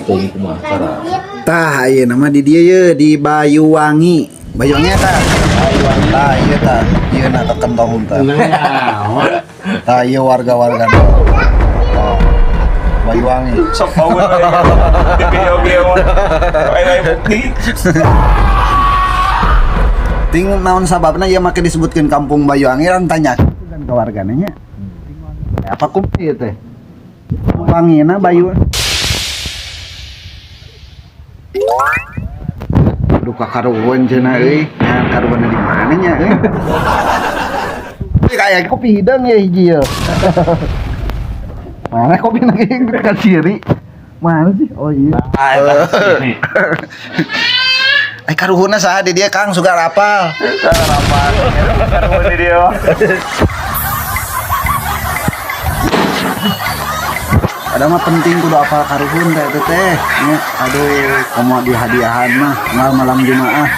Teuing kumaha cara. Tah ayeuna mah di dieu ye di Bayuwangi. Bayuwangi eta. Bayuwangi. Tah ieu tah. Ieu na kentong tah. Tah ieu warga-warga. Oh. Bayuwangi. Sok power di video mah. Aya bukti. Ting naon sababna ieu make disebutkeun kampung Bayuwangi urang tanya kan ke wargana nya. Apa kumaha ieu teh? Wangina Bayu. Aduh kakaruan cenah euy. Nya karuan di mana nya euy? Kayak kopi hidung ya hiji ya. Mana kopi lagi ke ciri? Mana sih? Oh iya. Eh karuhunna saha di dia Kang sugar apal. Harapan. Karuhun di dia mah. Ada mah penting kudu apal karuhun teh teh teh. Nya, aduh, komo di hadiahan mah ngal malam Jumaah.